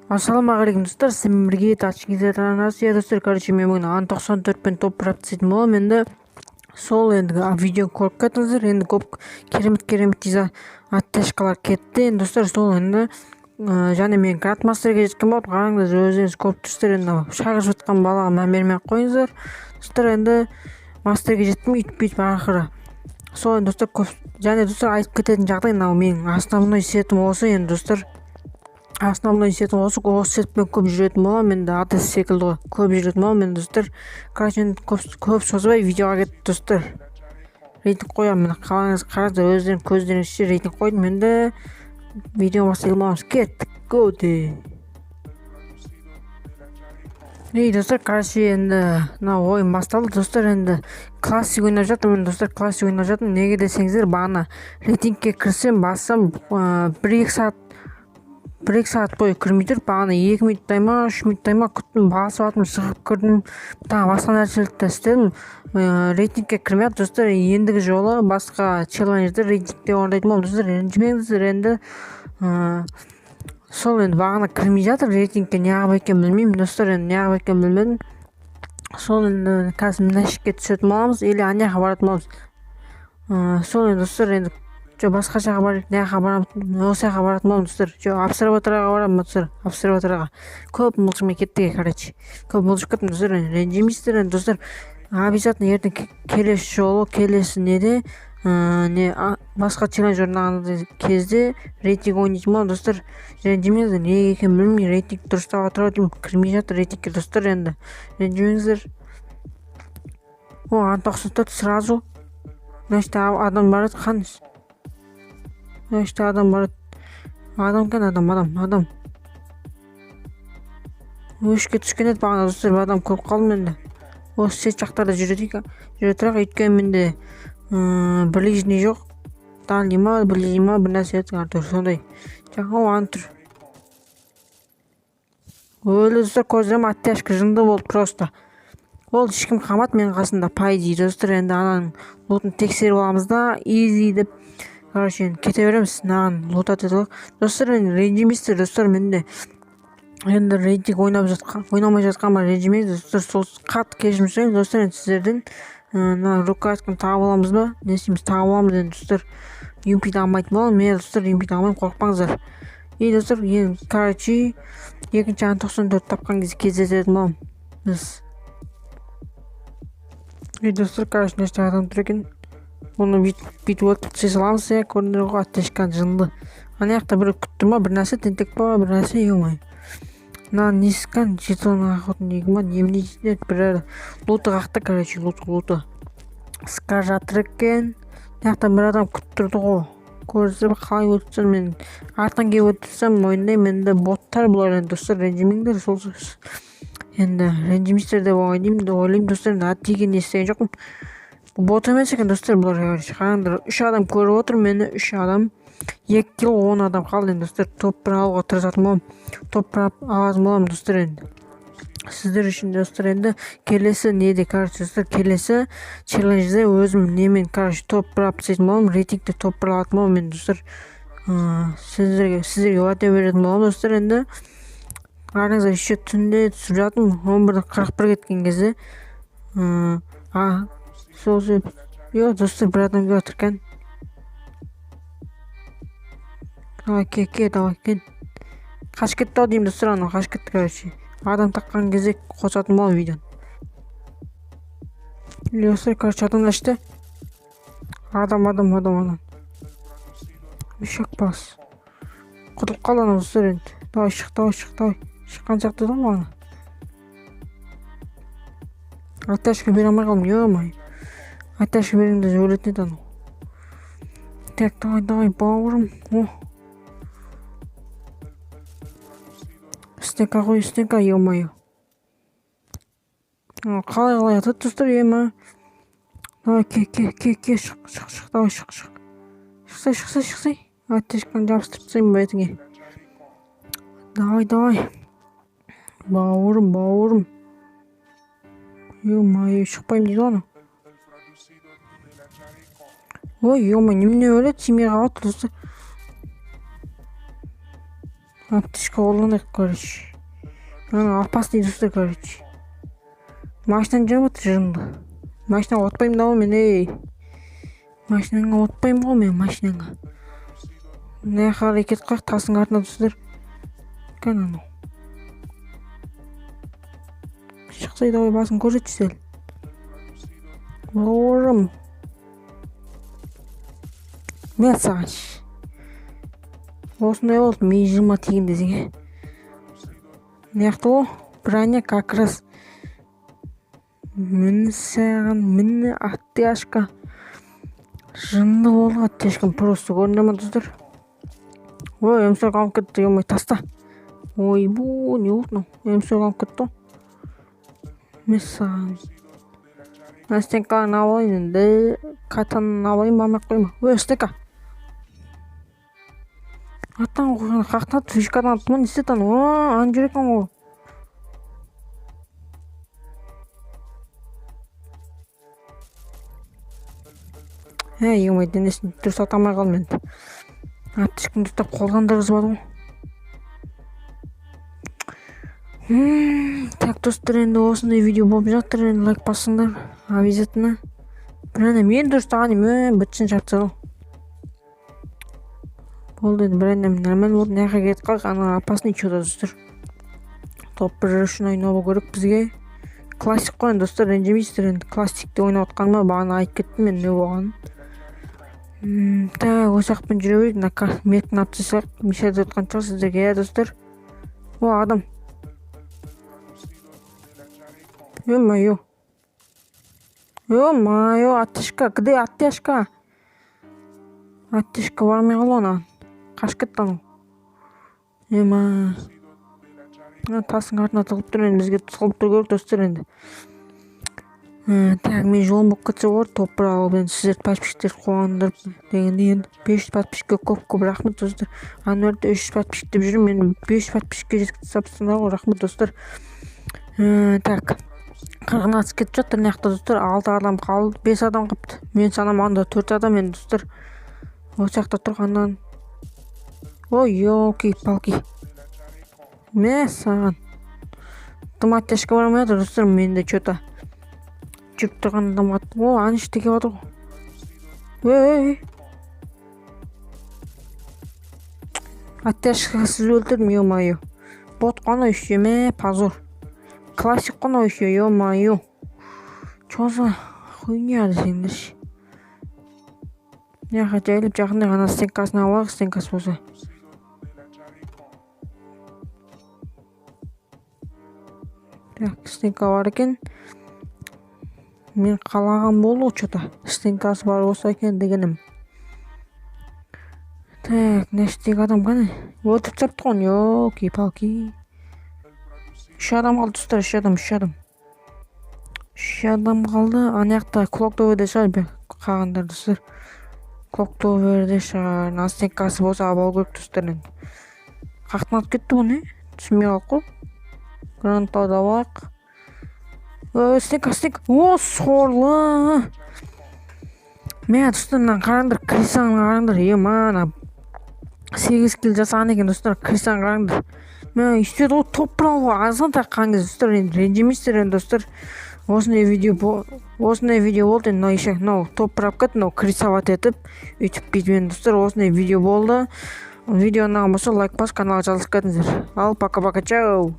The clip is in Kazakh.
Ассалаумағалейкум, достар, сіздермен бірге Ташкент арнасы. Достар, короче, мен бүгін Ан-94 пен топ бір істейтін боламын. Енді сол енді видео көріп кеттіңіздер. Енді көп керемет керемет оттяжкалар кетті. Енді, достар, сол енді және мен грандмастерге жеткен болдым. Қараңдар, өздеріңіз көріп тұрсыздар. Енді шақырып жатқан балаға мән бермей ақ қойыңыздар, достар. Енді мастерге жеттім үйтіп бүйтіп ақыры. Сол енді, достар, көп және, достар, айтып кететін жағдай: мынау менің основной сетім осы. Енді, достар, основной сетім осы сетпен көп жүретін боламын. Енді АТС секілді ғой, көп жүретін боламын. Енді, достар, короче, енді көп, көп созбай видеоға кеттік, достар. Рейтинг қоямын, міне, қалаңыз, қараңыздар, өздерің көздеріңізше рейтинг қойдым. Енді видео бастайтын боламыз, кеттік, го де. Ей, достар, короче, енді мына ойын басталды, достар. Енді классик ойнап жатырмын, достар, классик ойнап жатырмын. Неге десеңіздер, бағана рейтингке кірсем, бассам, 1-2 сағат, 1-2 сағат бойы кірмей тұр. Бағана 2 минуттай ма, 3 минуттай ма күттім, басып жатырмын, шығып кірдім, тағы басқа нәрселерді де істедім, рейтингке кірмей жатыр, достар. Ендігі жолы басқа челленджді рейтингте орындайтын боламын, достар, ренжімеңіздер. Енді сол енді бағана кірмей жатыр рейтингке, неғып екенін білмеймін, достар. Енді неғып екенін білмедім. Сол енді қазір мына жерге түсетін боламыз или ана жаққа баратын боламыз. Сол енді, достар, енді жоқ, басқа жаққа барайық. Мына жаққа барамын, осы жаққа баратын боламын, достар. Жоқ, обсерваторияға барамын, достар, обсерваторияға. Көп мылжымай кеттік, короче, көп мылжып кеттім, достар, ренжімейсіздер. Енді, достар, обязательно ертең, келесі жолы, келесі неде, не, басқа челлендж орындаған кезде рейтинг ойнайтын боламын, достар, ренжімеңіздер. Неге екенін білмеймін, рейтинг дұрыстап жатыр ау деймін, кірмей жатыр рейтингке, достар, енді ренжімеңіздер. О, Ан-94 сразу. Мына жерде адам бар еді, қане, мына жерде адам бар еді. Адам екен, адам, адам, адам. Өшке түскен еді бағана, достар, бір адам көріп қалдым. Енді осы шет жақтарда жүреді екен, жүре тұрайық, өйткені менде ближний жоқ, дальний ма, ближний ма, бір нәрсе еді, әйтеуір сондай. Жаңа аны тұр, өлді, достар, көздерім оттяжка жынды болды просто. Ол ешкім қалмады менің қасымда, по идее, достар. Енді ананың лутын тексеріп аламыз да, изи деп, короче, енді кете береміз. Мынаған лутать етіп алайық, достар. Енді ренжімейсіздер, достар, менде енді рейтинг ойнап жатқан, ойнамай жатқаныма ренжімеңіз, достар. Сол қатты кешірім сұраймын, достар, енді сіздерден. Мына рукоятканы тағып аламыз ба, не істейміз? Тағып аламыз енді, достар. Юмпиді алмайтын боламын мен, достар, юмпиді алмаймын, қорықпаңыздар. И, достар, енді, короче, екінші Ан-94 тапқан кезде кездесетін боламын біз. И, достар, короче, мына жерде адам тұр екен, оны бүйтіп бүйтіп өлтіріп тастай саламыз, иә. Көрдіңдер ғой, оттяжканы, жынды. Ана жақта біреу күтіп тұр ма, бір нәрсе, тентек па, бір нәрсе, е мое. Мына несі екен? Жетон охотник ма, немене дейтін еді? Бір луты қақты, короче, лут, луты ска жатыр екен. Мына жақта бір адам күтіп тұрды ғой, көрдіңіздер ме? Қалай өлтірсем, мен артынан келіп өлтірсем, мойындаймын, енді боттар бұлар. Енді, достар, ренжімеңдер. Сол енді ренжімейсіздер деп ойлаймын, ойлаймын, достар. Енді ат не істеген жоқпын, бот емес екен, достар, бұлар. Короче, қараңдар, үш адам көріп отыр мені, үш адам. 2 кило, 10 адам қалды. Енді, достар, топ бір алуға тырысатын боламын, топ бір алатын боламын, достар, енді сіздер үшін, достар. Енді келесі неде, короче, достар, келесі челленджде өзім немен, короче, топ бір алып тастайтын боламын, рейтингте топ бір алатын боламын. Енді, достар, сіздерге уәде беретін боламын, достар. Енді қараңыздар, еще түнде түсіп жатырмын, 11:41 кеткен кезде. А сол себеп, достар, бір адам келіп жатыр екен. Давай, ке, ке, давай, кел. Қашып кетті ау деймін, достар, анау қашып кетті. Короче, адам тапқан кезде қосатын боламын видеоны, достар. Короче, адамдар ішті, адам, адам, адам, адам. Ешек бас құтылып қалды анау, достар. Енді давай, шық, давай, шық, давай. Шыққан сияқты да маған. Оттяжка бере алмай қалдым, е мое. Оттяжка бергенде өлетін еді анау. Так, давай, давай, бауырым. О, стенка ғой, стенка, е мое. Қалай, қалай атады, достар, ема. Давай, ке, ке, ке, ке, шық, шық, шық, давай, шық, шық, шықсай, шықсай, шықсай. Оттяжканы жабыстырып тастаймын бетіңе. Давай, давай, бауырым, бауырым. Е мое, шықпаймын дейді ғой анау. Ой, е мое, немене өледі, тимей қалып жатыр, достар. Аптечка қолданайық, короче. Ана опасный, достар, короче. Машинаны жүріп отыр жынды. Машинаға отпаймын да ғой мен, ей. Машинаңа отпаймын ғой мен, машинаңа. Мына жаққа қарай кетіп қалайық, тастың артына, достар. Кәне анау. Шықсай, давай, басын көрсетші сәл. Бауырым. Мә саған. Осындай болды, ми 20 тиген десең, е. Мына жақта ғой, броня как раз. Міне саған, міне оттяжка. Жынды болды оттяжкам, просто көрінді ма, достар? Ой, М40 алып кетті, ё-моё, таста. Ойбу, не болды мынау? М40 алып кетті ғой. Мә саған. Мына стенканы алып алайын енді. Катананы алайын ба, алмай ақ қояйын ба? Ой, стенка. Аттан қойған қақтады, фишкадан атты ма, не істеді анау? О, ана жүр екен ғой. Ә, ё-моё, денесін дұрыс ата алмай қалдым енді. Аптечканы ұстап қолдан дырғызып алды ғой. Так, достар, енді осындай видео болып жатыр, енді лайк басыңдар обязательно. Бірақ мен дұрыс тағайын, бітсін жатса ғой. Болды енді, бір нормально болды. Мына жаққа кетіп қалдық, ана опасный че-то, достар. Топ 1 үшін ойнау керек бізге. Классик қой енді, достар, ренжімейсіздер енді. Классикте ойнап отқаныма бағана айтып кеттім мен не болғанын. Так, осы жақпен жүре берейік. Мына метканы алып тастасақ, мешать жатқан шығар сіздерге, иә, достар. О, адам. Ё-моё. Ё-моё, оттяжка, где оттяжка? Оттяжка бармай қалды ана. Қашып кетті анау. Ема. Тастың артына тығылып тұр енді, бізге тығылып тұру керек, достар, енді. Так, мен жолым болып кетсе болады, топ 1 алып енді сіздерді подписчиктер қуандырып дегенде енді 500 подписчикке көп-көп рахмет, достар. Анварда 300 подписчик деп жүрмін, мен 500 подписчикке жеткізіп тастапсыңдар ғой, рахмет, достар. Так, қырғын атыс кетіп жатыр мына жақта, достар. 6 адам қалды, 5 адам қалыпты. Мен санамағанда 4 адам енді, достар. Осы жақта тұрғаннан. Ой, елки-палки. Мә саған. Тым оттяжка бармай жатыр, достар, менде чё-то. Жүріп тұрған адам атты. О, ана іште келіп жатыр ғой. Ей, ей. Оттяжкасыз өлтірдім, ё-моё. Бот қана еще, мә, позор. Классик қана еще, ё-моё. Чё за хуйня десеңдерші. Мына жаққа жайлап жақында ғана стенкасын алайық, стенкасы болса. Так, стенка бар екен. Мен қалаған болды ғой чё-то. Стенкасы бар болса екен дегенім. Так, мына іштегі адам қане? Өлтіріп тастапты ғой, елки-палки. 3 адам қалды, достар, 3 адам, 3 адам. 3 адам қалды. Ана жақта Клоктоверде шығар, бе, қалғандар, достар. Клоктоверде шығар. Мына стенкасы болса алып алу керек, достар, енді. Қақтан атып кетті ғой, не? Түсінбей қалдық қой. Гранаталарды алайық. Ой, стенка, стенка. О, сорлы. Мә, достар, мынаны қараңдар, крисаны қараңдар. Е, мана 8 килл жасаған екен, достар, крисаны қараңдар. Мә, өйстеді ғой, топ бір алуға азан таққан кезде, достар, енді ренжімейсіздер енді, достар. Осындай видео болды енді, мынау еще, мынау топ бір алып кетті, мынау крисовать етіп, өйтіп бүйтіп енді, достар, осындай видео болды. Видео ұнаған болса, лайк басып, каналға жазылып кетіңіздер. Ал, пока-пока, чао.